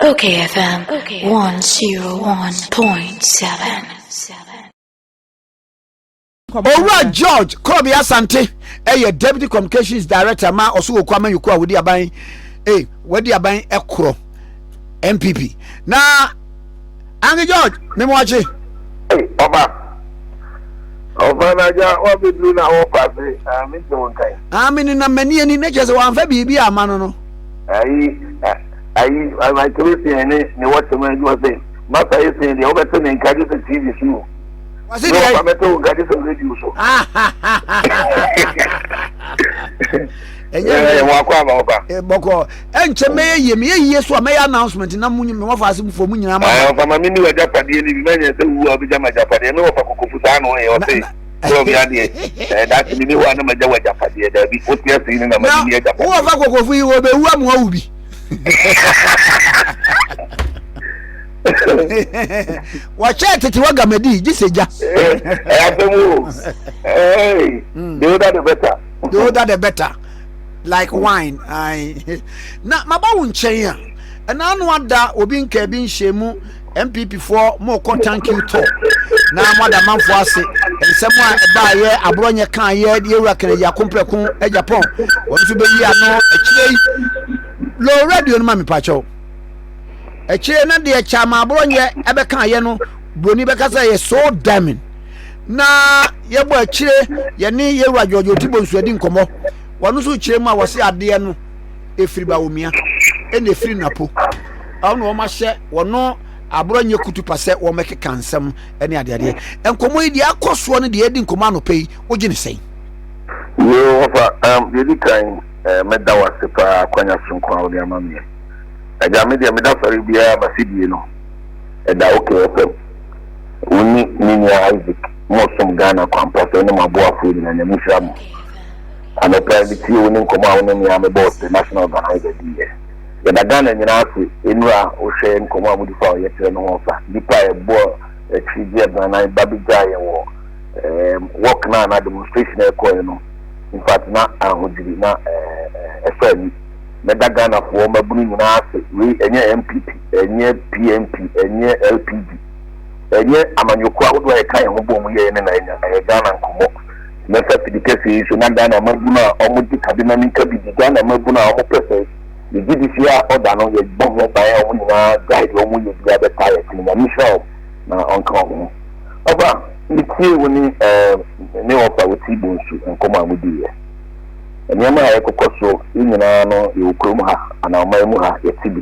Okay FM 101.7. Owura George Korɔbea Asante yɛ Deputy Communications Director ma Ɔso Oku Amanyɔkuo a wɔdi aban eh, wɔdi aban korɔ NPP. Na Ange George, memoakye. Ɔba, ɔba na agya wabɛduru na wɔfa ase, mente wo nkan. Ah, me nenam m'ani ani, na kyerɛ sɛ wɔamfa biribi amma no no. Ayi, ayi, Michael Essien ne ne wɔkyɛm adwuma sɛ, Masa Essien deɛ wobɛte ne nka gye sɛ TV so o. Wɔse deɛ. Wɔfa bɛte wo nka gye sɛ radio so. Ɛnyɛ ɛyɛ wɔn akɔ aba ɔba. Bɔkɔ ɛnkyɛ mɛyɛ yie meyɛ yie so a mɛyɛ announcement na mu me wɔfa ase fo mu nyinaa ma. Ɔfa ma mi ni wɔ agyapadeɛ ni bi mɛnyɛ sɛ wu a ɔbɛgya ma agyapadeɛ me wɔfa kokofo saa na ɔyɛ ɔse sɛ ɔbi adeɛ ɛɛ daakye mi ni hɔ a na ma gya wɔ agyapadeɛ daabi wote ase yi ne na ma ni agyapadeɛ. Na wɔfa kokofo yi wɔbɛwu ama wawu bi. Wɔkyɛɛ tete wɔ gamadi gye sɛ gya. Ɛyɛ asɛm o. Hey, the older the better. The older the better. Like wine. Aye. Na maba wo nkyɛn a, ɛna ano ada obi nka bi nhyɛ mu NPP foɔ mo kɔ thank you tour na mo ada manfoɔ ase nsɛm a ɛbaayɛ aborɔ nyɛ kaayɛ yɛwura kɛnɛ yɛ akomprɛko Japan wɔn nso bɛyi ano akyire yi low radio no ma mepakyɛw. Akyire na deɛ kyama aborɔnyɛ ɛbɛka yɛ no buroni bɛka sɛ yɛ so damning na yɛbɔ akyire yɛne yɛwura George Otibo nso adi nkɔmmɔ wɔn nso kyerɛ mu a wɔse adeɛ no ɛfiri Bawumia ɛna ɛfiri Napo ɛna wɔn ahyɛ wɔn aborɔnyɛ kutupa sɛ wɔn bɛkeka nsɛm ɛne adeadeɛ nkɔmmɔ yi deɛ akɔ soɔ no deɛ ɛdi nkɔmmɔ anɔpɛ yi wogye ne sɛn? Yoo wɔfa um, deɛ ɛdi kan eh, mɛda wo ase paa akwanya soronko a wode ama meɛ. Agya me deɛ meda sɔre biara m'afidie no ɛda OK FM. Wo ne me nua Isaac mo som Ghana kwampa so ɛne mo aboafoɔ nyinaa Nyame nhyira mo. Anɔpa yi me tie wo ne nkɔmmɔ a wo ne me a me boss the national organizer diiɛ. Yɛda Ghana nyinaa ase nnura wo hwɛ nkɔmmɔ a modi fa ɔyɛkyerɛ no ho ɔfa nnipa a ɛbɔ akyiri gye abranan ba bɛgyaa yɛn wɔ um, walk no a na demonstration a ɛkɔɛ no in fact na ahodwiri na ɛsɔ ani. Mɛda Ghanafoɔ mmabunu nyinaa ase, wei ɛnyɛ NPP, ɛnyɛ PNP, ɛnyɛ LPG, ɛnyɛ amanyɔkuo ahodoɔ a yɛka yɛn ho bɔɔ mu yɛeɛ no na yɛanya, ɛyɛ Ghana nkɔmmɔ. Mɛfa fidi kɛseɛ yi so na Ghana mmabunu a wɔgye kabi ma menka bi di, Ghana mmabunu a wɔpɛ sɛ yɛ GDC a ɔda no yɛbɔ ho ban a wɔn nyinaa gyae deɛ wɔyɛ biara bɛtaa yɛn akyi no, Nyame nhyira wɔn na ɔnka wɔn ho. Ɔfa, metiee wo ne ɛɛ ne ɔfa Oti Bonsu nkɔmmɔ a modiiɛ. Nneɛma a ɛkokɔ so yi nyinaa no yɛwɔ kurom ha anaa ɔman mu ha yɛte bi.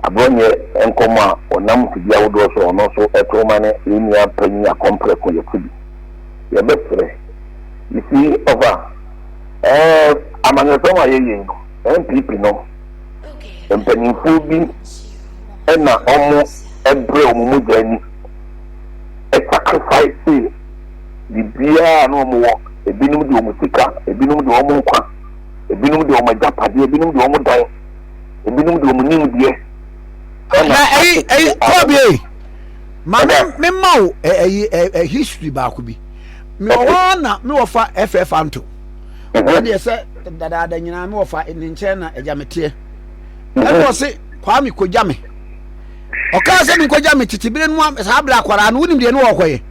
Aborɔnyɛ nkɔmmɔ a ɔnam mfidie ahodoɔ so a ɔno nso to ma ne yɛn nua panyin Akɔmprɛko yɛte bi. Yɛbɛsrɛ. You see ɔfa ɛɛ amanyɔsɛm a yɛyɛ yi no NPP no mpanyinfoɔ bi na wɔn brɛ wɔn mogya ani sacrifice biribiara a na wɔn wɔ. Ebinom de wɔn sika, ebinom de wɔn nkwa, ebinom de wɔn agyapadeɛ, ebinom de wɔn dan, ebinom de wɔn nimdeɛ. Na ɛyi ɛyi kɔɔbi ma me me ma wo ɛyi ɛ history baako bi. Me wɔ hɔ na me wɔ fa FF Anto. Wɔn deɛ sɛ dadaada nyinaa me wɔ fa ne nkyɛn na ɛgya me teɛ. Ɛna ɔse Kwame kogya me. Ɔkaa sɛ me nkogya me tete bere no saa bere akwaraa no wonim deɛ ne wɔkɔyɛ.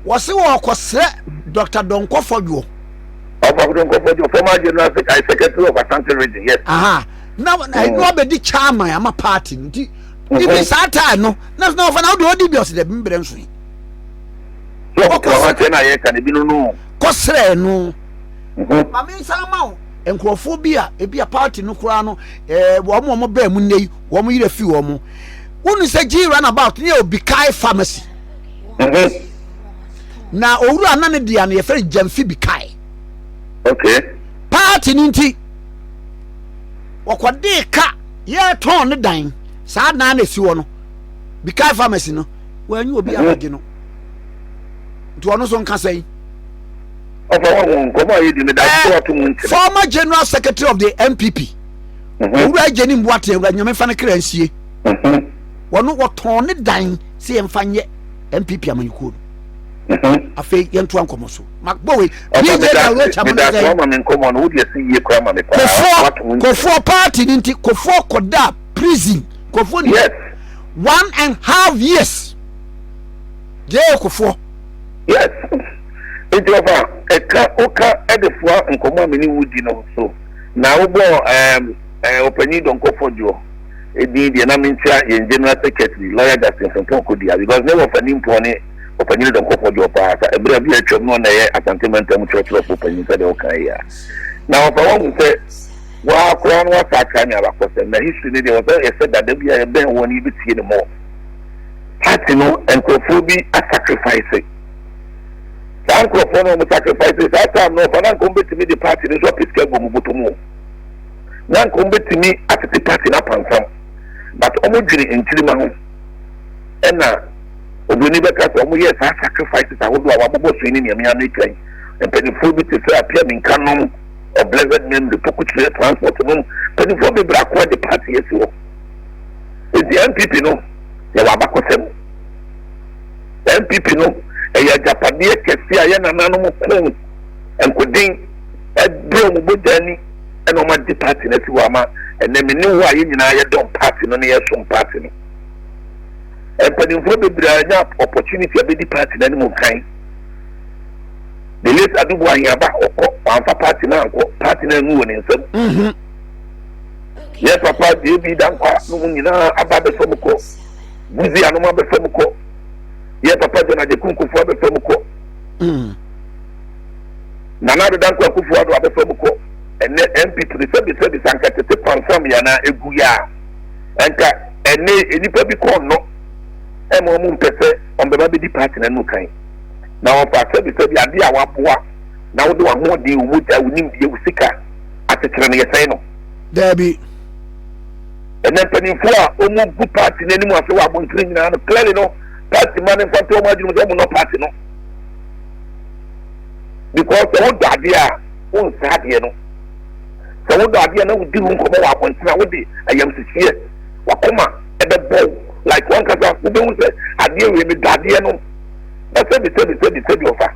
Wɔse wɔrekɔsrɛ Dr. Donkor Fodjour. Ɔfɔ Donkor Fodjour, former General Secretary of Ashanti Region, yes. Aha. Na na mm. wabɛdi chairman ama party no nti mm-hmm. ibi saa time no na na ɔfa na wode ɔdi bi ɔsɛ dɛ mbrɛ nso yi. Kɔsrɛ no. Mm-hmm. Maame nsan ma wo nkurɔfoɔ bi a ebi a party no koraa no ɛɛ wɔn a wɔn bɛn mu nnɛ yi wɔn yerɛ fi wɔn. Wonu sɛ G runabout ne yɛ obi kai pharmacy. Mhm. Na owura na ne dea no yɛfrɛ no Gyamfi Bikae. Okay. Party no nti wɔkɔdee ka yɛtɔn ne dan saa dan na esi hɔ no Bikae pharmacy no wɔanyi obi mhm. abɛgye no nti ɔno nso nka sɛn. Eh, former general secretary of the NPP mhm. owura Jenny Mbuate ewura nyame fa ne kra nsie mhm. wɔn wɔtɔn ne dan sɛ yɛmfa nyɛ npp amanyɔkuo no mhm. afei yɛntoa nkɔmmɔ so magbɔ wei pj na rocha mo ne sɛ kofoɔ kofoɔ party no nti kofoɔ kɔda prison Nkurɔfoɔ ni. 1½ years. J.A. Kufuor. Yes. Nti ɔfa ɛka woka ɛde foa nkɔmɔ a me ne wo di no so na wobɔ ɛɛm ɛɛ ɔpanyin Donkor Fodjour edin deɛ na menkyia yɛn general secretary, Lawyer Justin Frimpong Kodua, because ne wɔfa nimpɔn ne ɔpanyin Donkor Fodjour paa. Sa ɛberɛ bi atwam no, ɔna ɛyɛ Asante mantam kyerɛkyerɛfoɔ panyin sɛdeɛ woka yi a na wɔfa wahu sɛ waa koraa no wasa aka ne abakɔsɛm na history no deɛ wɔ sɛ yɛsɛ dada bi a yɛbɛn wɔ no yɛbɛtie ne mɔ. Party no, nkurɔfoɔ bi asacrifice. Saa nkurɔfoɔ no, wɔn sacrifice saa time no, ɔfa na nka wɔn bɛtumi de party no nso apɛ sika gu wɔn bɔtɔ mu, na nka wɔn bɛtumi atete party no apansam, but wɔn dwene nkyirima ho. Ɛna oburoni bɛka sɛ wɔn yɛ saa sacrifices ahodoɔ a wɔabobɔ so yi ne nneɛma ano atwa yi. Mpanimfoɔ bi te sɛ Apia Minka nom of blessed memory, Pokukyerɛ Transport nom, mpanimfoɔ bebree akoa de party asi hɔ. Nti NPP no, yɛwɔ abakɔsɛm. NPP no, ɛyɛ agyapadeɛ kɛse a yɛn nananom ko nkoden ɛbrɛ wɔn bogya ani ɛna wɔn agye party no asi hɔ ama ɛnɛ me ne wo a yɛn nyinaa yɛdɔm party no na yɛsom party no. Mpanimfoɔ bebree a anya opportunity abɛdi party no anim kan. The late Adu Boahen aba, ɔkɔ, wamfa party no ankɔ, party no angu wɔ ne nsam. Yɛ papa JB Dankwa no mu nyinaa aba abɛfa mu kɔ. Buzi anom abɛfa mu kɔ. Yɛ papa John Agyekum Kufuor abɛfa mu kɔ. Nana Addo Dankwa Akufo Addo abɛfa mu kɔ. Ɛnɛ NPP no, sɛbi sɛbi, sanka tete pansam yɛ anaa egu yɛ a, ɛnka ɛnɛ nnipa bi kɔn nnɔ ɛma wɔn mpɛ sɛ wɔn bɛba bɛdi party no anim kan. Na wɔfa sɛbi sɛbi adeɛ a waboa na wode w'ahoɔden, wo mogya, wo nimdeɛ, wo sika akyekyere no, yɛsɛe no? Daabi. Ɛnɛ mpanimfoɔ a wɔn gu party no anim ase wɔ abɔntene nyinaa no, clearly no, party ma no mfa nto wɔn adwene mu sɛ wɔn nɔ party no, because sɛ wodɔ adeɛ a, wonsa adeɛ no. Sɛ wodɔ adeɛ na wodi ho nkɔmmɔ wɔ abɔntene a, wode ayamsisieɛ wakoma ɛbɛbɔ wo, like wankasa wobɛhu sɛ adeɛ wei, medɔ adeɛ no. Na sɛbi sɛbi sɛbi sɛbi, ɔfa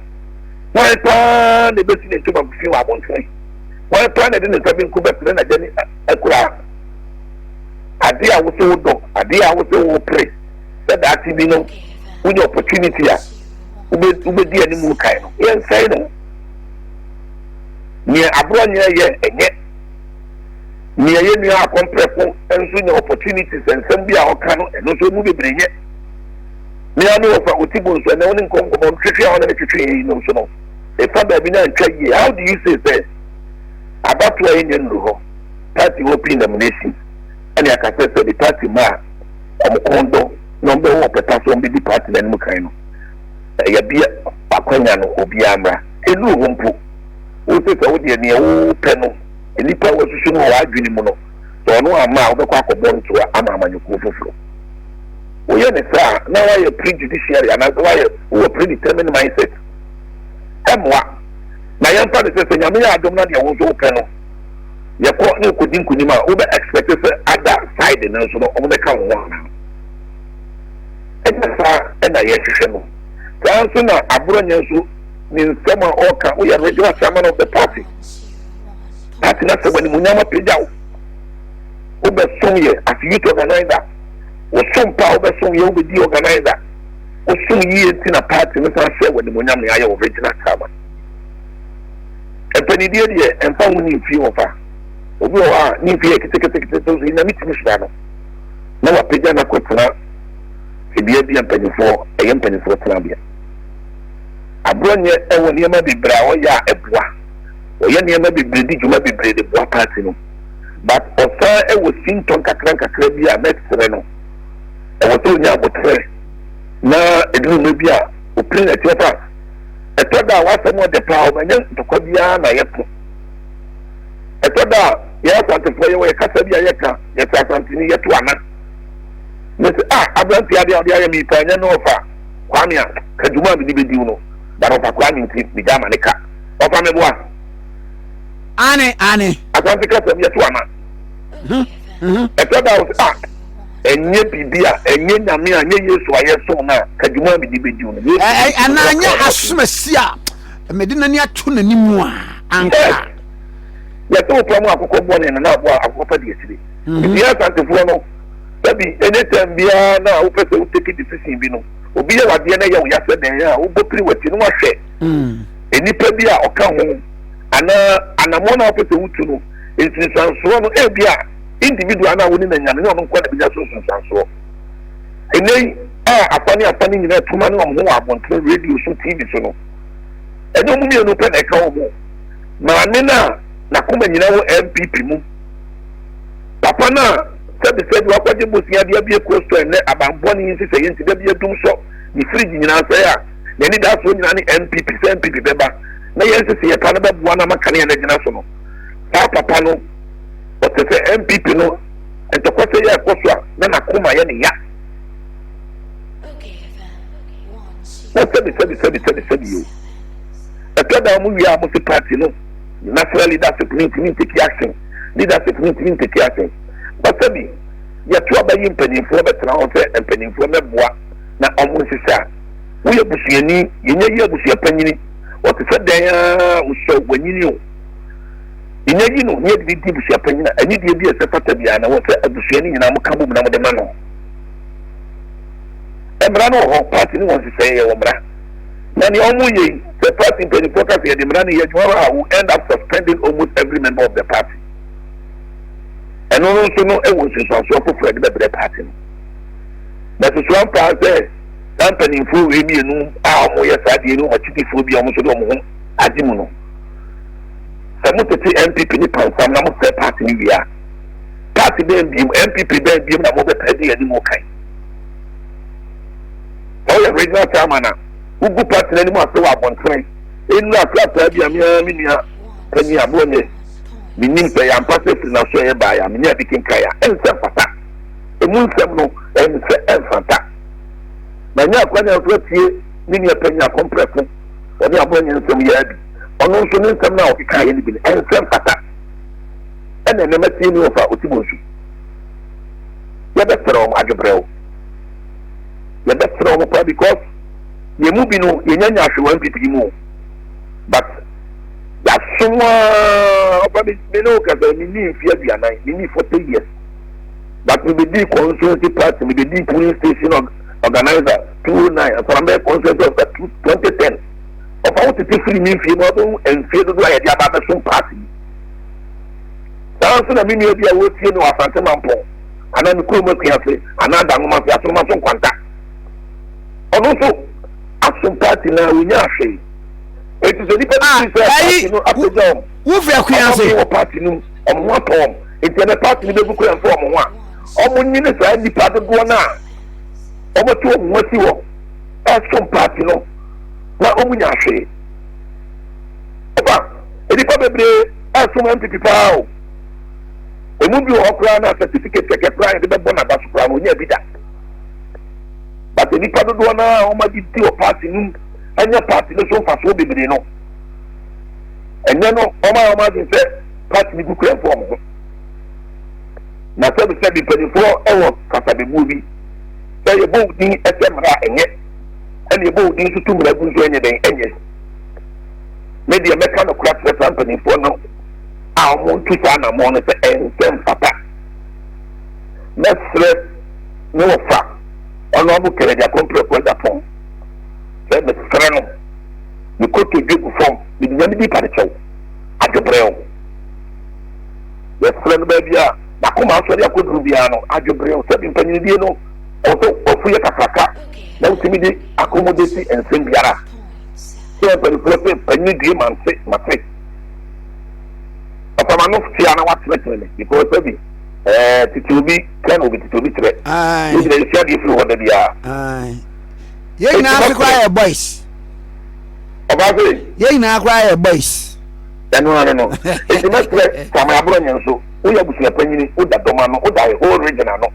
hwan paa na ebesi ne ntoma fi wɔ abɔntene? Hwan paa na ɛde ne nsa benkum bɛtene n'agya ne akura adeɛ a wosɛ wodɔ, adeɛ a wosɛ wopere sɛ daakye bi no wonya opportunity a wobɛdi anim kan no? Yɛnsɛe no. Nea aborɔ nyɛ yɛ ɛnyɛ nea yɛ nua akɔmprɛko nso nya opportunity sɛ nsɛm bi a ɔka no, ɛno nso emu bebree nyɛ. Nea ne wɔfa oti bu nso, ɛnɛ wo ne nkɔnkɔmɔ twetwe a ɔne ne twetwe yi no nso no, ɛfa baabi no antwa yie. How do you say sɛ abatoɔ a yɛnya nnuru hɔ, party open nomination, ɛne aka sɛ sɛ de party ma a ɔmo kɔn dɔ na ɔmo bɛwɔ ɔpɛpa so ɔmo bɛdi party no anim kan no, ɛyɛ bia akwanya no obiara mmra ɛnuru hɔ mpo, wo sɛ sɛ wodeɛ neɛ wopɛ no, nnipa a wasusu no wɔ w'adwene mu no, sɛ ɔno amma a, wobɛkɔ akɔbɔ ntoa ama amanyɔkuo foforɔ. Woyɛ ne saa na woayɛ pre-judiciary anaasɛ woayɛ wowɔ predetermined mindset. Ɛmmoa. Na yɛmfa no sɛ sɛ Nyame yɛ adom na deɛ wo nso wopɛ no yɛkɔ ne wokɔdi nkonim a, wobɛ expect sɛ other side no nso no wɔn bɛka wo ho anaa? Ɛnyɛ saa ɛna yɛhwehwɛ no. Saa nso na Aborɔnyɛ nso ne nsɛm a ɔreka, woyɛ regional chairman of the party. Party no asɛ w'animuonyam apagya wo. Wobɛsom yɛ as youth organizer. Wosom pa a wobɛsom yɛ, wobɛdi organizer. Wosom yie nti na party no san hyɛ w'animuonyam na yɛayɛ wo regional chairman. Mpanidie deɛ, ɛmfa ho ne mfie wɔ fa. Obi wɔ hɔ a ne mfie yɛ keteketekete so Nyame tumi hyira no na wapagya no akɔtena tebea bi a mpanimfoɔ ɛyɛ mpanimfoɔ tenabea. Aborɔnyɛ ɛwɔ nneɛma bebree a ɔyɛ a ɛboa. Ɔyɛ nneɛma bebree, di dwuma bebree de boa party no. But ɔsan ɛwɔ sintɔ nkakra nkakra bi a mɛsrɛ no. Ɛwɔ sɛ onya abotrɛ na ɛduru mmerɛ bi a opiri n'akyi ɔfa. Ɛtɔ da a w'asɛm ɔdɛ paa, ɔma nyɛ ntɔkwa biara na yɛko. Ɛtɔ da a yɛ Asantefoɔ yɛwɔ yɛ kasa bi a yɛka, yɛsɛ Asanteni yɛto ana. Mese ah, aberanteɛ, adeɛ a ɔde ayɛ me paa nyɛ ne ɔfa Kwame a ka dwuma a mede bɛdiw no, but ɔfa Kwame nti megya ama ne ka. Ɔfa me boa. Ane ane. Asante kasa mu yɛto ana. Ɛtɔ da a wɔsɛ ah, ɛnyɛ biribi a ɛnyɛ Nyame a ɛnyɛ Yesu a yɛsom no a ka dwuma a mede bɛdiw no. Anaa nyɛ asomasi a mede n'ani ato n'anim a anka. Yɛsɛ wopra mu akokɔ bɔne no na aboa akokɔ pa di akyire. Nti yɛ Asantefoɔ no sɛbi. Sɛbi, anytime biara na wopɛ sɛ wo take decision bi no, obi yɛ wadeɛ na ɛyɛ wo ya sɛ dɛn a, wobɔ piri w'akyi na wahwɛ nnipa bi a ɔka ho anaa anammɔn a wopɛ sɛ wotu no, nsunsuansoɔ no, ebi a individual no a wo ne no anya no, nyɛ ɔno nko na bɛnya so nsunsuansoɔ. Ɛnnɛ yi a afa ne afa no nyinaa tuma ne wɔn ho wɔ abɔntene, radio so, TV so no, ɛnyɛ wɔn mmienu pɛ na ɛka wɔn ho. Maame no a n'akoma nyinaa wɔ NPP mu, papa no a sɛbisɛbi wakɔgye bosea de abue cold store nnɛ abanbɔne yi nhyehyɛeɛ nti da bi adum sɔ ne fridge nyinaa sɛe a n'anidasoɔ nyinaa ne NPP sɛ NPP bɛba na yɛn nhyehyɛeɛ pa no bɛboa no ama kanea no agyina so no, saa papa no ɔte sɛ NPP no ntɔkwasɛ yi a ɛkɔ so a na n'akoma yɛ ne ya. Na sɛbi sɛbi sɛbi sɛbi sɛbi o. Ɛtɔ da wɔn wie a wɔn se party no national leadership no ntumi ntake action, leadership no ntumi ntake action. Ba sɛbi yɛto aba yi mpanimfoɔ bɛtena hɔ sɛ mpanimfoɔ mɛboa na wɔn nhyehyɛ a woyɛ busuani yɛnyɛ yi abusua panyini ɔte sɛ dɛn ara osɔ wanyini o. Nya yi no ne yɛde di abusua panyin a, anidie bi a ɛsɛ fata biara na ɛwɔ sɛ abusua no nyinaa moka bom na mode ma no. Mmara no wɔ hɔ, party no wɔ nhyehyɛeɛ, yɛwɔ mmara. Na nea wɔyɛ yi, sɛ party mpanimfoɔ ka sɛ yɛde mmara no yɛ adwuma a, we end up suspending almost every member of the party. Ɛno no nso no wɔ nsunsuansoɔ foforɔ a ɛde bɛbrɛ party no. Na susu ampa sɛ saa mpanimfoɔ wei mmienu a wɔyɛ saa deɛ no wɔn akyidifoɔ bi a wɔn nso de wɔn ho agye mu no, Sɛ mo tete NPP ne pansam na mo sɛe party no wie a, party bɛn biom, NPP bɛn biom na mo bɛ pɛ di anim kan? Sɛ woyɛ regional chairman a, wogu party no anim ase wɔ abɔntene. Nnura krataa bi a me ara me nua panyin aboɔ nyɛ menim sɛ yɛampa sɛ firi n'aso ɛyɛ baeɛ a menya bi kenkan a, ɛnsɛ mfata. Emu nsɛm no, ɛnsɛ ɛmfata. Manya akwanya nso atie me nua panyin akɔmprɛko, ɔne aboɔ nyɛ nsɛm yɛ abi. Ɔno nso ne nsɛm no a ɔkekaeɛ no bi no, ɛnsɛ mfata. Ɛna ɛnɛ matie ne ɔfa ɔti bonsu. Yɛbɛsrɛ wɔn adwebrɛw. Yɛbɛsrɛ wɔn paa because yɛn mu bi no yɛnya nya ahwe wɔ NPP mu but yɛasom aa ɔfa me me ne wo kasa menni mfe aduanan menni 40 years but mebɛdii constituency party mebɛdii polling station organizer 209 ansa na mɛyɛ constituency officer 2010. Ɔfa wo tete firi me mfie mu a wobɛhu mfie dodoɔ a yɛde aba abɛsom paati yi. Saa nso na me nua bi a wɔretie me wɔ Asante Mampɔn anaa me kurom Akuase anaa Danwoma ase Asoroma so Nkwanta. Ɔno nso asom paati na ɔnyaa hwee. Enti sɛ nnipa bi firi sɛ paati no apagya wɔn, wofiri Akuase wɔ paati no mu, wɔn ho atɔ wɔn, enti ɛnɛ paati no bɛgu kora mfa wɔn ho a, wɔnyini saa nnipa dodoɔ no a wɔatu wɔn ho asi hɔ ɛsom paati no na ɔmu nya hwee. Ɔba, nnipa bebree ɛsom NPP paa o. Emu bi wɔ hɔ koraa na certificate kɛkɛ koraa yɛde bɛbɔ n'aba so koraa no onya bi da. But nnipa dodoɔ no a wɔn adidi wɔ party no mu anya party no so mfasoɔ bebree no, ɛnyɛ no wɔn a wɔn adwene sɛ party no gu kura mfa wɔn ho. Na sɛbisɛbi mpanimfoɔ wɔ kasabebuo bi sɛ yɛbɔ wo din sɛ mmara a ɛnyɛ. Ɛna yɛbɔ wo din nso to mmara gu nso ɛnyɛ dɛn ɛnyɛ. Me deɛ mɛka nokorɛ akyerɛ saa mpanimfoɔ no a wɔntu saa anammɔn no sɛ ɛnsɛ mfata. Mɛsrɛ ne wɔfa Honourable Kennedy Akompreko Agyapong sɛ mesrɛ no me kotodwe gu fam mede Nyame din pa no kyɛw adwobrɛw. Yɛsrɛ no baabi a n'akoma asɔre akɔduru biara no adwobrɛw sɛbi mpanyinidie no Ɛwɔ sɛ w'afu yɛ kakraka na wotumi de accommodate nsɛm biara. Sɛ mpanimfoɔ sɛ panyin due mante mate. Papa ma no tia na wakyerɛkyerɛ me because sɛbi ɛɛ tete obi kɛ na obi tete obi kyerɛ. Yɛn nyinaa yɛsua adeɛ firi hɔ da biara. Yɛn nyinaa nso koraa yɛ boys. Ɔbaa se. Yɛn nyinaa koraa yɛ boys. Ɛno ano no. Eti mɛsrɛ Samuel Aborɔnyɛ nso woyɛ abusua panyini woda dɔm ano woda a whole region ano.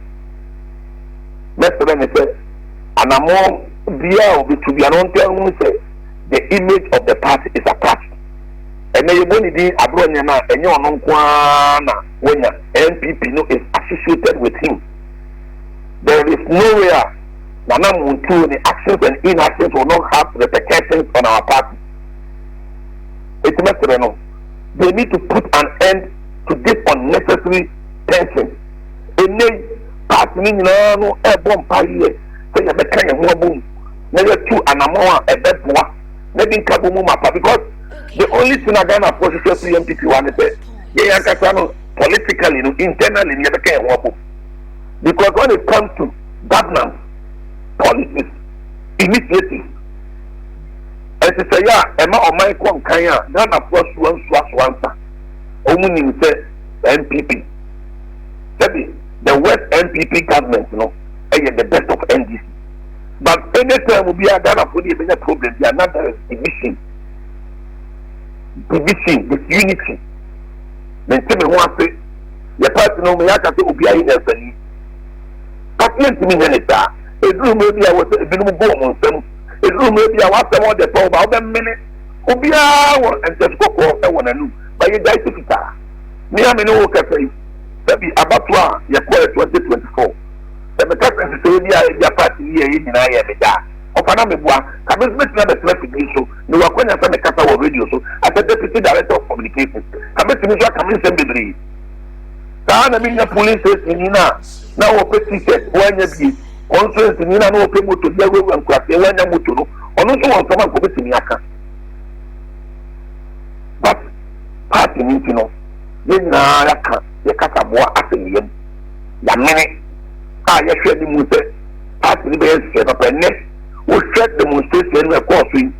Mɛsrɛ no sɛ anammɔn biara a ɔbɛtu biara no ɔntaa nhunu sɛ the image of the party is attached. Ɛnnɛ yɛbɔ ne din Aborɔnyɛ no a, ɛnyɛ ɔno nko ara na wanya, NPP no is associated with him. There is no way a n'anammɔntuo, ne actions and inactions will not have repercussions on our party. Enti mɛsrɛ no, they need to put an end to this unnecessary tension. Ɛnnɛ yi, Party no nyinaa no ɛrebɔ mpaeɛ sɛ yɛbɛka yɛn ho abom na yɛatu anamɔn a ɛbɛboa na de nkabom mu mapa, because the only thing a Ghanafoɔ hwehwɛ firi NPP wa ne sɛ yɛn ankasa no, politically no, internally no, yɛbɛka yɛn ho abom, because when it comes to governance, policies, initiatives, nhyehyɛeɛ a ɛma ɔman kɔ nkan a, Ghanafoɔ asuwa nsuo asoa nsa. Wɔn nim sɛ NPP, sɛbi, the worst NPP government no ɛyɛ the best of NDC, but anytime obiara Ghanafoɔ de ebenya problem bi a, na there is division, division, disunity. Mente me ho ase. Yɛ party no meyɛ aka sɛ obiara yɛ nyansani, party yɛ ntumi nyɛ ne saa. Eduru mmerɛ bi a wɔ sɛ ebinom gu wɔn nsam, eduru mmerɛ bi a wasɛm ɔde pɛ ɔba ɔbɛmene obiara wɔ ntɛso kɔkɔɔ ɛwɔ n'anum ba yɛ gyae si fitaa. Mmea me ne wo kasa yi, sɛbi, abatoɔ a yɛkɔɛ 2024, sɛ meka sɛ nhyehyɛeɛ bi a ebi a party yi yɛ yɛ nyinaa yɛ me daa ɔfa na meboa ka me nso mɛtumi abɛtena afidie so. Mewɔ akwanya sɛ mekasa wɔ radio so as a deputy director of communications, ka mɛtumi nso aka me nsɛm bebree saa. Na menya polling station ni no a na wɔpɛ T-shirt, wɔanya bie. Constituency ni no a na wɔpɛ moto bi awurawura nkuraseɛ, wɔanya moto no. Ɔno nso wɔ nsɛm a nka ɔbɛtumi aka, but party no nti no, yɛn nyinaa yɛaka yɛkasaboa asɛ ne yam, yɛamene a yɛhwɛ anim sɛ party no bɛyɛ nhyehyɛ papa. Ɛnnɛ wohwɛ demonstration no ɛkɔɔ so yi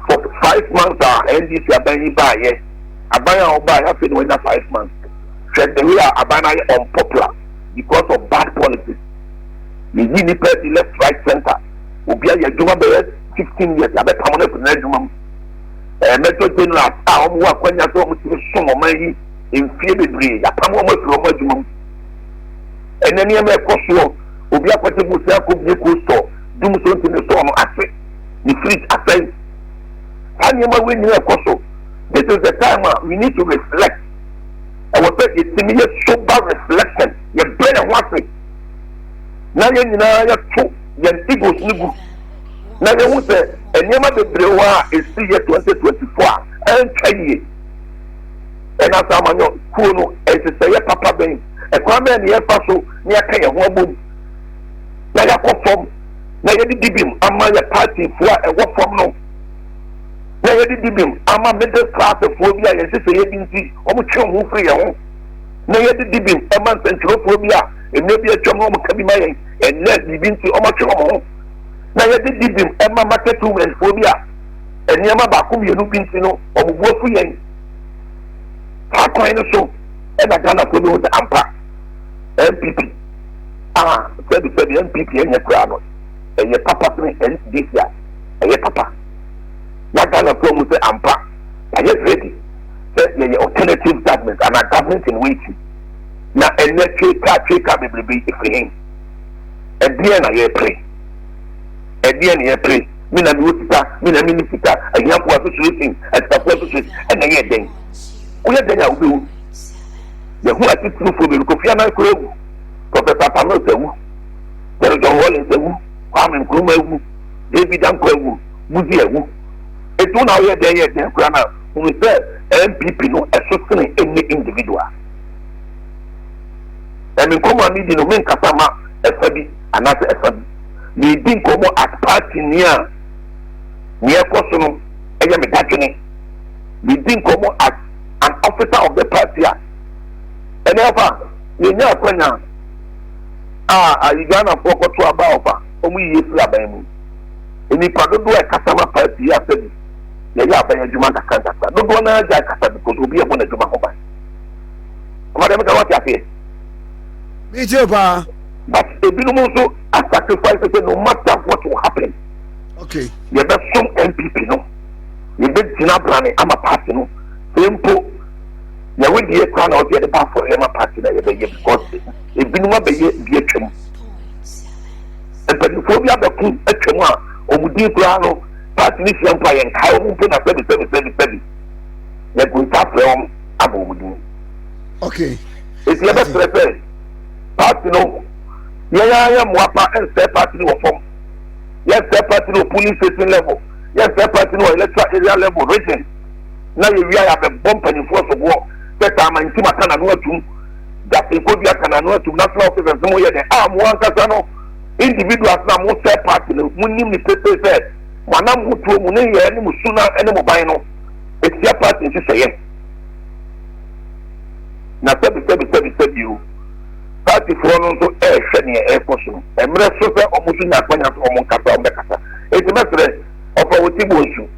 for 5 months a NDC aban yi baayɛ, aban a ɔbaayɛ afei na wanya 5 months, hwɛ the way a aban no ayɛ unpopular because of bad policies. Yɛyi nipa di left, right, center. Obi ayɛ adwuma bɛyɛ 15 years, yɛabɛpam no afiri n'adwuma mu. Major generals a wɔn wɔ akwanya sɛ wɔn tumi som ɔman yi mfie bebree, yɛapam wɔn afiri wɔn adwuma mu. Ɛnɛ nneɛma ɛkɔ soɔ, obi akɔgye bosia akɔ bie cold store dum so nti ne store no ase, ne fridge asɛe. Saa nneɛma wei nyinaa ɛkɔ so. This is the time a we need to reflect. Ɛwɔ sɛ yɛtumi yɛ sober reflection, yɛbrɛ yɛn ho ase na yɛn nyinaa yɛto yɛn egos no gu na yɛhu sɛ nneɛma bebree wɔ a ɛsi yɛ 2024 a ɛntwa yie. Ɛna sɛ amanyɔ kuo no, nhyehyɛeɛ papa bɛn, ɛkwan bɛn ne yɛfa so na yɛaka yɛn ho abom na yɛakɔ fam na yɛde dibim ama yɛ partyfoɔ a ɛwɔ fam no, na yɛde dibim ama middle class foɔ bi a yɛn nhyehyɛeɛ bi nti wɔn twe wɔn ho firi yɛn ho, na yɛde dibim ama nsɛntwerɛfoɔ bi a mmerɛ bi atwam na wɔn ka bi ma yɛn, ɛnɛ biribi nti wɔn atwe wɔn ho, na yɛde dibim ama market women foɔ bi a nneɛma baako mmienu bi nti no wɔn bu afu yɛn. Saa kwan no so ɛna Ghanafoɔ bi ho sɛ ampa NPP a, sɛbi sɛbi, NPP ɛnyɛ koraa no, ɛyɛ papa sene NDC a ɛyɛ papa, na Ghanafoɔ mu sɛ ampa yɛayɛ ready sɛ yɛyɛ alternative government anaa government in waiting. Na ɛnɛ twe kaa twe kaa bebrebe efiri hen? Ɛdeɛn na yɛpere? Ɛdeɛn na yɛpere? Me na mewɔ sika, me na menni sika, ahiafoɔ association, asikafoɔ association, ɛna ɛyɛ dɛn? Woyɛ dɛn a wobɛwu? Yɛho atitirifoɔ bi, Kofi Annan koraa awu, Professor Atta Mills awu, Jerry John Rawlings awu, Kwame Nkrumah awu, David Danko awu, Muzi awu. Eti wo na woyɛ dɛn yɛ dɛn koraa na hunu sɛ NPP no ɛso sene any individual. Na me nkɔmmɔ a medi no, menkasa ma ɛfa bi anaasɛ ɛfa bi. Medi nkɔmmɔ as party ni a nea ɛkɔ so no ɛyɛ me dadwene. Medi nkɔmmɔ as an officer of the party a ɛnɛ ɔfa yɛnya akwanya a ayi Ghanafoɔ kɔto aba a ɔfa wɔn yie firi aban mu. Nnipa dodoɔ a ɛkasa ma party yi asɛ bi yɛyɛ aban adwuma nkakra nkakra, dodoɔ no ara gyae kasa because obi ɛbɔ n'adwuma ho ban. Ɔma deɛ meka wate aseɛ. Metie paa. But ebinom nso a sacrifice sɛ no matter what will happen, yɛbɛsom NPP no, yɛbɛgyina brane ama party no, sɛ mpo yɛwe deɛ koraa na ɔsɛ yɛde ba afɔre ma party na yɛbɛyɛ, because ebinom abɛyɛ bi atwam, mpanimfoɔ bi abɛko atwam a wɔn din koraa no, party no hyia mpo a yɛnkae wɔn mpo, na sɛbi sɛbi sɛbi sɛbi yɛgu nsa afrɛ wɔn abɔ wɔn din. Eti yɛbɛsrɛ sɛ party no, yɛn ara yɛn mmoa pa nsɛe party no wɔ fam, yɛnsɛe party no wɔ polling station level, yɛnsɛe party no wɔ electoral area level, region, na yɛwia yɛabɛbɔ mpanimfoɔ soboɔ sɛ saa ama ntim aka n'ano atum. Justin Kodua ka n'ano atum, national officers no moyɛ dɛn a mo ankasa no individuals na mo sɛ party no mo nim ne pefee sɛ mo anam mo tuo mo ne yɛ ne mo su na ne mo ban no etia party nhyehyɛeɛ. Na sɛbi sɛbi sɛbi sɛbi o, partyfoɔ no nso ɛrehwɛ nea ɛrekɔ so no. Mmerɛ so sɛ wɔn nso nya akwanya sɛ wɔn nkasa, wɔn bɛkasa. Enti mɛsrɛ, ɔfa wɔ ti bɔ nsu.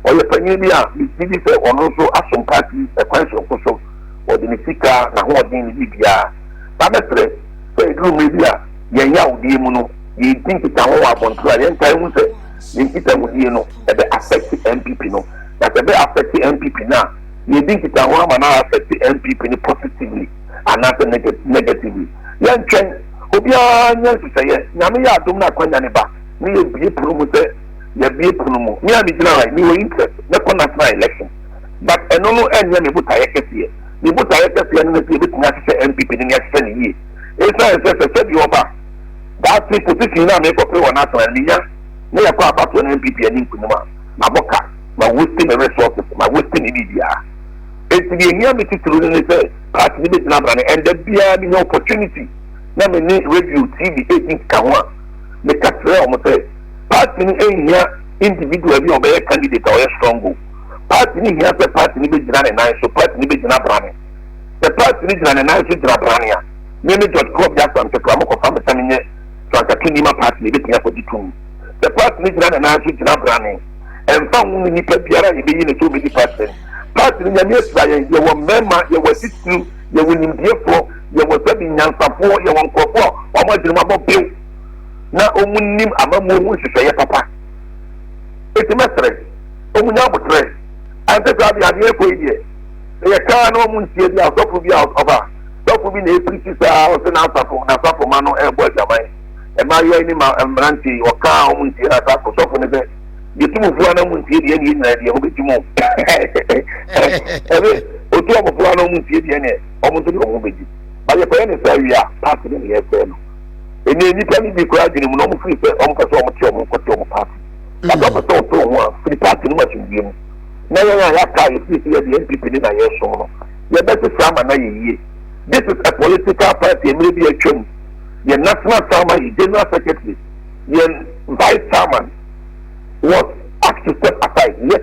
Ɔyɛ panyin bi a megye di sɛ ɔno nso asom party ɛkwan soronko so. Ɔde ne sika, n'ahoɔden, ne biribiara. Ba mɛsrɛ sɛ ɛduru mmerɛ bi a yɛn yawdie mu no, yɛredi nkitaho wɔ abɔnten a, yɛntae hu sɛ yɛn nkitahodie no ɛbɛ affect NPP no. Na sɛ ɛbɛ affect NPP no a, yɛredi nkitaho ama no a affect NPP no positively anaasɛ negatively. Yɛntwɛn, obiara nyɛ nhyehyɛeɛ. Nyame yɛ adom na akwanya no ba na yɛbue pono mu sɛ yɛabue pono mu. Me a megyina ha yi, mewɔ interest, mɛkɔ national election but ɛno no ɛnyɛ me botaeɛ kɛseɛ. Me botaeɛ kɛseɛ no ne sɛ yɛbɛtumi ahyehyɛ NPP no ne yɛahyehyɛ no yie. Ɛsiane sɛ sɛ sɛdeɛ ɔba daakye position no a mekɔpere wɔ national no menya na yɛkɔ abatoɔ no NPP ani nkunim a, mabɔ ka, ma waste me resources, ma waste me biribiara. Enti deɛ ɛhia me titiriw no ne sɛ party no bɛgyina abrane and da biara menya opportunity na me ne radio, TV ɛredi nkitaho a, meka kyerɛ wɔn sɛ party no nhia individual bi a ɔbɛyɛ candidate a ɔyɛ strong o. Party no hia sɛ party no bɛgyina ne nan so, party no bɛgyina brane. Sɛ party no gyina ne nan so gyina brane a, me me George Krobby Asante koraa mokɔfa me sɛ menyɛ frankatoni ma party no, ɛbɛtumi akɔgye tumi. Sɛ party no gyina ne nan so gyina brane, ɛmfa ho ne nipa biara a yɛbɛyi no sɛ ɔbɛdi party no anim. Party no, Nyame ahyira yɛn, yɛwɔ mmarima, yɛwɔ atitiriw, yɛwɔ nimdiefoɔ, yɛwɔ sɛbi nyansafoɔ, yɛwɔ nkurɔfoɔ a wɔn adwene mu abɔ bew na wɔnim amammuo ho nhyehyɛeɛ papa. Enti mɛsrɛ, wɔn nya aboterɛ. Ɛnte saa deɛ adeɛ rekɔ yi deɛ, sɛ yɛka na wɔn ntie deɛ a, ɔsɔfo bi a ɔba, sɔfo bi na ɛpirikyi saa, ɔse n'asafo, n'asafo ma no ɛrebɔ adwaman. Mmaayewa yi ne ma mmeranteɛ yi, ɔka a wɔn ntie na asafo sɔfo no sɛ, yɛtu mo fo a na mo ntie deɛ ɛne yɛn nyinaa deɛ ho bɛti mo. Ɛne otu wɔn fo a na wɔn ntie deɛ ɛne wɔn nso de wɔn ho bɛgye. Ba yɛkɔyɛ ne saa wie a, paati no ne yɛsɛe no. Ɛnɛ nnipa no bi koraa adwene mu na wɔn firi sɛ wɔn pɛ sɛ wɔn te wɔn kɔte wɔn paati. Na sɛ wɔpɛ sɛ wɔte wɔn ho a, firi paati no mu asomdwie mu. Na yɛn a yɛaka a yɛfiri sɛ yɛde NPP ne na yɛsom no, yɛbɛsesa ama no ayɛ yie. This is a political party mmerɛ bi atwam. Yɛn national chairman, yɛn general secretary, yɛn vice chairman was asked to step aside yet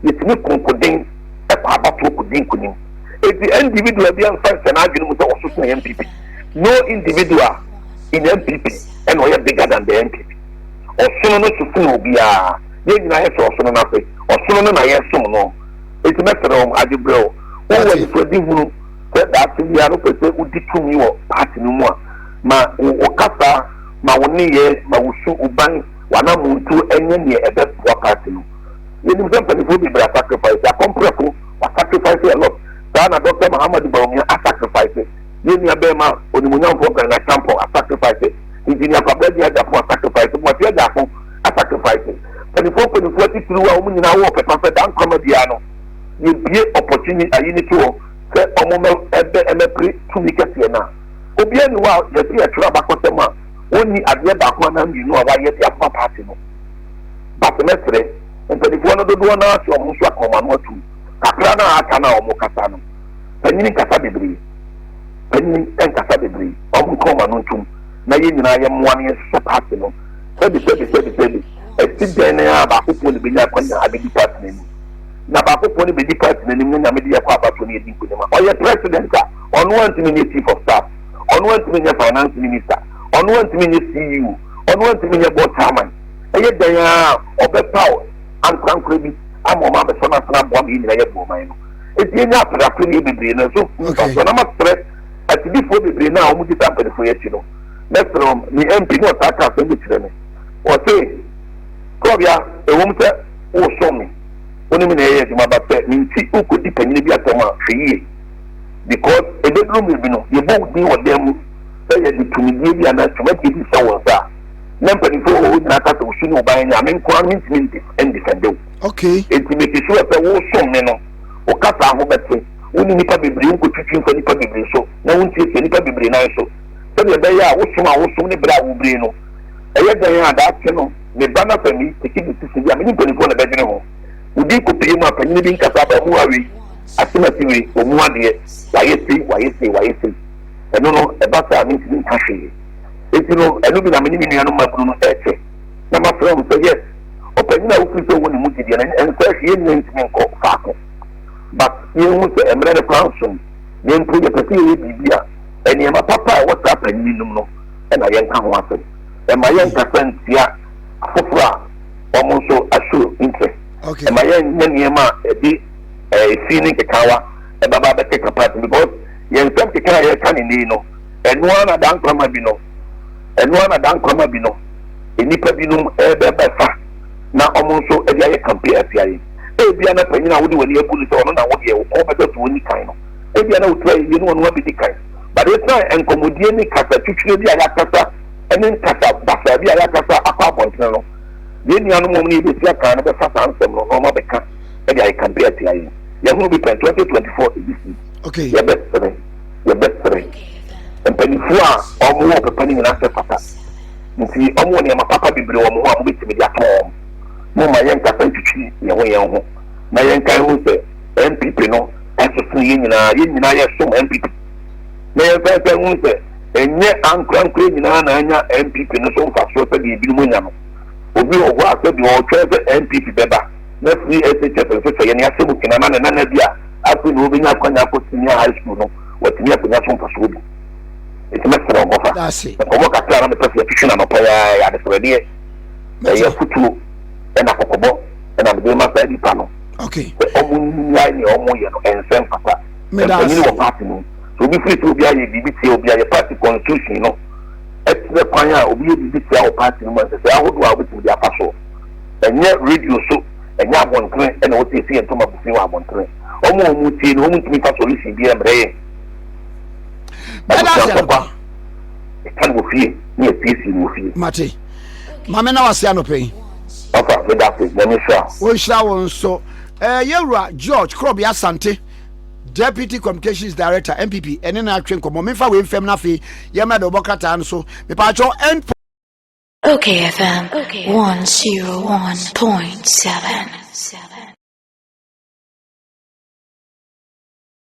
yɛtumi konkoden kɔ abatoɔ kɔdi nkonim. Enti individual bi amfa nhyɛ n'adwene mu sɛ ɔso sene NPP. No individual in NPP ɛna ɔyɛ bigger than the NPP. Ɔsono no so sene obiara. Yɛn nyinaa yɛhyɛ ɔsono no ase. Ɔsono no na yɛsom no. Enti mɛsrɛ wɔn, Agyebrɛw, wowɔ anisoadehunu sɛ daakye biara no wopɛ sɛ wodi tumi wɔ party no mu a, ma wo kasa, ma wo nneyɛɛ, ma wo su, wo ban, w'anammɔntuo nyɛ neɛ ɛbɛboa party no. Yɛnim sɛ mpanimfoɔ bebree asacrifice, Akɔmprɛko wasacrifice a lot, saa na Doctor Mahamadou Bawumia asacrifice, yɛn nua bɛɛma onimuonyamfoɔ Bryan Acheampong asacrifice, Engineer Kwabena Gyia Agyapong asacrifice, Boakye Agyarko asacrifice. Mpanimfoɔ mpanimfoɔ atitiriw a wɔn nyinaa wɔ ɔpɛ pa sɛ daa nkrama biara no yɛbue opportunity ayi no to hɔ sɛ wɔn mɛ ɛbɛ ɛmɛpere tumi kɛseɛ no a, obiara nni hɔ a yɛse yɛtwerɛ abakɔsɛm a ɔnni adeɛ baako anaa mmienu a wayɛ de aboa party no. But mɛsrɛ, mpanimfoɔ no dodoɔ no ara se wɔn nso aka wɔn ano atum. Kakra no a aka no a wɔkasa no, panyini nkasa bebree. Panyini nkasa bebree. Wɔn nka wɔn ano ntom na yɛn nyinaa yɛmmoa na yɛnsesa party no. Sɛbi sɛbi sɛbi sɛbi, ɛsi dɛn na a baakofoɔ na ɛbɛnya akwanya abɛdi party no anim? Na baakofoɔ no bɛdi party no anim na Nyame de yɛkɔ abatoɔ no yɛdi nkonim a, ɔyɛ president a, ɔno antumi nyɛ chief of staff, ɔno antumi nyɛ finance minister, ɔno antumi nyɛ CEO, ɔno antumi nyɛ board chairman. Ɛyɛ dɛn ara a, ɔbɛpaw ankorankora bi ama wɔn abɛsɔ n'asene aboa ma yɛn nyinaa yɛabu ɔman no. Enti yɛnya apereapereɛ bebree no nso mfasoɔ. Na masrɛ akyidifoɔ bebree no a wɔdi saa mpanimfoɔ yi akyi no, mɛsrɛ wɔn, me MP ne ɔtaa ka asɛm bi kyerɛ me. Ɔse, Krɔbea, ɛwom sɛ woresom me, wo ne me na yɛyɛ adwuma, but sɛ me nti wokɔdi panyini bi atɛm a, hwɛ yie. Because ɛbɛduru mmerɛ bi no, yɛbɔ wo din wɔ dan mu sɛ yɛde tumidie bi anaa dwumadie bi rehyɛ wo nsa a, na mpanimfoɔ wɔ hɔ nyinaa ka sɛ wo su ne wo ban nyɛ a, me nko ara mentumi ndefɛnde wo. Okay. Enti make sure sɛ woresom me no, wo kasa ho bɛte, wo ne nnipa bebree wonkɔtwitwi mfa nnipa bebree so, na wontiatia nnipa bebree nan so, sɛdeɛ ɛbɛyɛ a wo som a wosom ne berɛ a wobire no, ɛyɛ dɛn a daakye no me ba no sɛ me take decision bi a me ne mpanimfoɔ na ɛbɛdwene ho. Wo din kɔpue mu a panyini bi nkasa aba ɔmu ha wei, asemasi wei, ɔmu adeɛ, wayɛ sei, wayɛ sei, wayɛ sei. Ɛno no, ɛba saa a mentumi nka hwee. Enti no, ɛno bi na me ne me nuanom mmabunu no rekyɛ. Na mafrɛ wɔn sɛ, yes, ɔpanyin a wofiri sɛ ɔwɔ ne mu gyidie no, ɛnsɛ hwee, yɛn nyinaa ntumi nkɔ faako. But yɛnhu sɛ mmerɛ no koraa nso, yɛn mpo yɛpɛ sɛ yɛyɛ biribi a, nneɛma papa a ɛwɔ saa panyin no mu no na yɛnka ho asɛm. Ɛmma yɛnkasa ntia afoforɔ a wɔn nso ashow interest. Ɛmma yɛnyɛ nneɛma a ɛde efi ne nkekaawa ɛbɛba abɛkeka party because yɛn nsɛm keka a yɛreka ne nnɛ yi no, ɛno ara na daa nkwama bi no, ɛno ara na daa nkwama bi no, nnipa binom ɛbɛbɛfa na wɔn nso de ayɛ campaign atia yɛn. Ebia na panyin a wode w'ani abu no sɛ ɔno na wo deɛ wo kɔn bɛdɔ so ɔnni kan no, ebia na wotura yiye na ɔno abɛdi kan. But esiane nkɔmmɔdie ne kasa twitwire bi a yɛakasa ne nkasa basaa bi a yɛakasa akɔ abɔntene no, yɛn nuanom wɔn ne yɛbɛsi akan no bɛfa saa nsɛm no na wɔn abɛka de ayɛ campaign atia yɛn. Yɛhunu bi pɛn 2024 ebi si. Okay. Yɛbɛsere, yɛbɛsere. Mpanimfoɔ a wɔn wɔ pɛpɛ no nyinaa sɛ fata. Nti wɔn wɔ nneɛma papa bebree wɔ wɔn ho a wɔbɛtumi de atɔn wɔn. Momma yɛnkasa ntwitwi yɛn ho yɛn ho na yɛnkae hu sɛ NPP no ɛsoso yɛn nyinaa, yɛn nyinaa yɛsom NPP. Na yɛnsan nsa hu sɛ ɛnyɛ ankorankorɛ nyinaa na anya NPP no so mfasoɔ sɛdeɛ ebinom anya no. Obi wɔ hɔ a sɛdeɛ ɔretwɛn sɛ NPP bɛba na free SHS nhyehyɛeɛ no ahyɛ mu kena na ne nana bi a afei na ɔbɛnya akwanya akɔ senior high school no watumi akɔnya so mfasoɔ bi. Nti mɛsrɛ wo nkɔfa nkɔmmɔ kakra a na mepɛ sɛ yɛtwetwe no anɔpa yi ara, ɛyɛ adesrɛdeɛ. Ɛyɛ afotuo ɛna kɔkɔbɔ ɛna mede ma saa nipa no sɛ ɔmo nnyae nea ɔmo yɛ no, ɛnsɛ mfata. Mpanyin wɔ party no mu, sɛ obi firi sɛ obi ayɛ biribi tia obi a, yɛ party constitution no ɛkyerɛ kwan a obi yɛ biribi tia wɔ party no mu a, nhyehyɛe ahodoɔ a wobɛtumi de afa so. Ɛnyɛ radio so, ɛnyɛ abɔntene ɛna wɔsɛ yɛsi yɛn ntoma gu fi wɔ abɔntene. Ɔmo a ɔmo tie no, ɔmo ntumi fa solution bi ɛmmerɛ yɛn. Abusua ntɔkwa, yɛka no wɔ fie na yɛsiesie no wɔ fie. Mate. Maame na wase anɔpɛ yi. Papa, meda ase. Nyame nhyira wo. Wɔnhyira wo nso. Eh, yɛwura George Krɔbe Asante, Deputy Communications Director, NPP, ɛne no atwe nkɔmmɔ. Memfa wei mfam no afei yɛmmra deɛ wɔbɔ krataa no so. Mepaakyɛw ɛnpo. Okay FM 101.7.